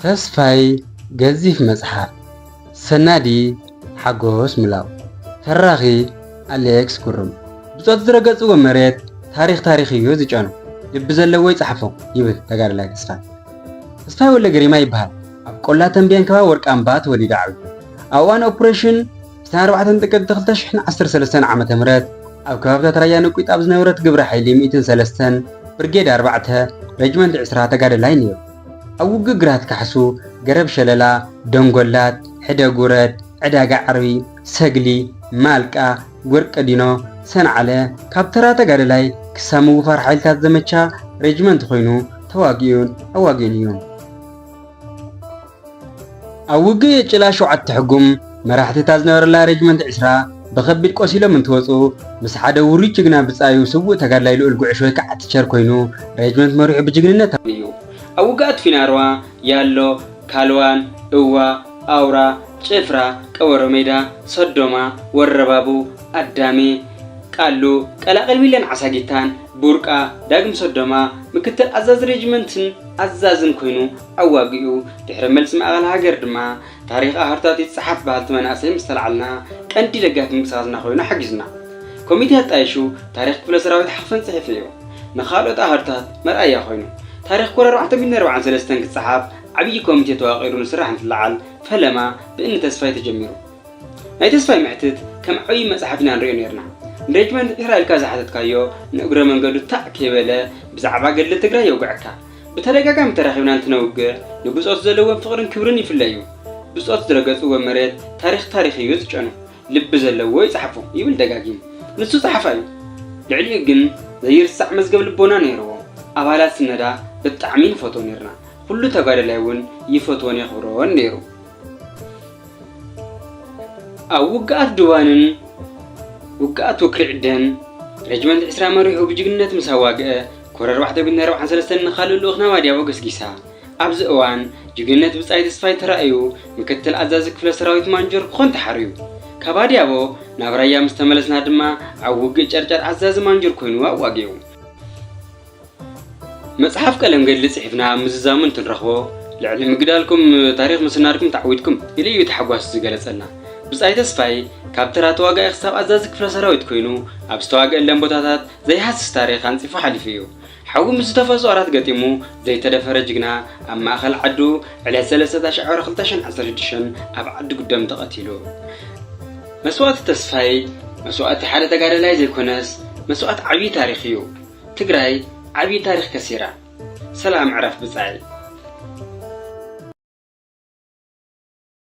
ተስፋይ ገዚፍ መጽሓፍ፣ ሰናዲ ሓጎስ ምላው፣ ተራኺ ኣሌክስ ኩርም። ብጾት ዝረገጽዎ መሬት ታሪኽ ታሪኽ እዩ ዝጨኑ። ልቢ ዘለዎ ይጽሓፎ ይብል ተጋዳላይ ተስፋይ። ተስፋይ ወልደ ገሪማ ይበሃል። ኣብ ቆላ ተንቤን ከባቢ ወርቃምባ ተወሊዱ ዓብዩ። ኣብ እዋን ኦፕሬሽን ዕስራን ኣርባዕተን ጥቅምቲ ክልተ ሽሕን ዓሰርተ ሰለስተን ዓመተ ምህረት ኣብ ከባብታት ራያ ነቂጣ ኣብ ዝነበረት ግብረ ሓይሊ ሚእትን ሰለስተን ብርጌድ ኣርባዕተ ረጅመንት ዕስራ ተጋደላይ ነይሩ። ኣብ ውግእ ግራት ካሕሱ፣ ገረብ ሸለላ፣ ደንጎላት፣ ሕደ ጉረድ፣ ዕዳጋ ዓርቢ፣ ሰግሊ፣ ማልቃ፣ ጎርቀዲኖ፣ ሰንዓለ፣ ካብ ተራ ተጋደላይ ክሳብ ምውፋር ሓይልታት ዘመቻ ሬጅመንት ኮይኑ ተዋጊኡን ኣዋጊኡን እዩ። ኣብ ውግእ የጭላ ሸውዓተ ሕጉም መራሕቲ እታ ዝነበረላ ሬጅመንት ዕስራ ብኸቢድ ቆሲሎም እንትወፁ፣ ምስ ሓደ ውሩይ ጅግና ብጻዩ ስዉእ ተጋድላይ ልኡል ጉዕሽ ወይ ከዓ ቲቸር ኮይኑ ሬጅመንት መሪሑ ብጅግንነት እዩ። ኣብ ውግኣት ፊናርዋ፣ ያሎ፣ ካልዋን፣ እዋ፣ ኣውራ፣ ጭፍራ፣ ቀበሮ ሜዳ፣ ሰዶማ፣ ወረባቡ፣ ኣዳሜ፣ ቃሉ፣ ቀላቅል ሚለን ዓሳጊታን፣ ቡርቃ፣ ዳግም ሰዶማ፣ ምክትል ኣዛዚ ሬጅመንትን ኣዛዝን ኮይኑ ኣዋጊኡ፣ ድሕሪ መልሲ ማእኸል ሃገር ድማ ታሪኽ ኣህርታት ይጸሓፍ በሃልቲ መናእሰይ ምስ ተላዓልና፣ ቀንዲ ደጋፊ ምንቅስቃስና ኮይኑ ሓጊዙና። ኮሚቴ ኣጣይሹ ታሪኽ ክፍለ ሰራዊት ሓኽፈን ጽሒፉ እዩ። ንኻልኦት ኣህርታት መርኣያ ኮይኑ። ታሪኽ ኮር ኣርባዕተ ሚእትን ኣርባዓን ሰለስተን ክጸሓፍ ዓብዪ ኮሚቴ ተዋቒሩ ንስራሕ እንትለዓል፣ ፈለማ ብእኒ ተስፋይ ተጀሚሩ። ናይ ተስፋይ መሕትት ከም ዓብዪ መጽሓፍ ኢና ንሪኦ ነይርና። ንሬጅመንት ዕስራ ኢልካ ዝሓተትካዮ ንእግረ መንገዱ ታዕ ከይበለ ብዛዕባ ገድሊ ትግራይ የውግዐካ። ብተደጋጋሚ ተራኺብና እንትነውግዕ ንብጾት ዘለዎም ፍቕርን ክብርን ይፍለ እዩ። ብጾት ዝረገጽዎ መሬት ታሪኽ ታሪኽ እዩ ዝጨኑ። ልቢ ዘለዎ ይጽሓፎ ይብል ደጋጊሙ። ንሱ ጸሓፋይ እዩ። ልዕሊኡ ግን ዘይርሳዕ መዝገብ ልቦና ነይርዎ። ኣባላት ስነዳ ብጣዕሚ ንፈትዎ ነይርና። ኩሉ ተጋደላይ እውን ይፈትዎን የኽብሮን ነይሩ። ኣብ ውግኣት ድዋንን ውግኣት ወክሪ ዕደን ሬጅመንት ዕስራ መሪሑ ብጅግንነት ምስ ኣዋግአ፣ ኮር ኣርባዕተ ሚእትን ኣርባዓን ሰለስተን ንኻልእ ልኡኽ ናብ ኣድያቦ ገስጊሳ። ኣብዚ እዋን ጅግንነት ብጻይ ተስፋይ ተራእዩ፣ ምክትል ኣዛዚ ክፍለ ሰራዊት ማንጀር ክኾን ተሓርዩ። ካብ ኣድያቦ ናብ ራያ ምስ ተመለስና ድማ ኣብ ውግእ ጨርጨር ኣዛዚ ማንጀር ኮይኑ ኣዋጊኡ። መጽሓፍ ቀለም ገድሊ ጽሒፍና ኣብ ምዝዛሙ እንትንረኽቦ፣ ልዕሊ ምግዳልኩም ታሪኽ ምስናድኩም ተዓዊትኩም ኢሉ እዩ ታሕጓስ ዝገለጸልና። ብጻይ ተስፋይ ካብ ተራ ተዋጋኢ ክሳብ ኣዛዚ ክፍለ ሰራዊት ኮይኑ ኣብ ዝተዋግአለን ቦታታት ዘይሃስስ ታሪኽ ኣንጺፉ ሓሊፉ እዩ። ሓዊ ምስ ዝተፈሶ ኣራት ገጢሙ ዘይተደፈረ ጅግና ኣብ ማእኸል ዓዱ ዕለት ሰለስተ ታሽዓረ ክልተ ሽሕን ዓሰርተ ሽዱሽተን ኣብ ዓዲ ጉደም ተቐቲሉ። መስዋእቲ ተስፋይ መስዋእቲ ሓደ ተጋዳላይ ዘይኮነስ መስዋእቲ ዓብዪ ታሪኽ እዩ። ትግራይ ዓብዪ ታሪኽ ከሲራ። ሰላም ዕረፍ ብጻይ።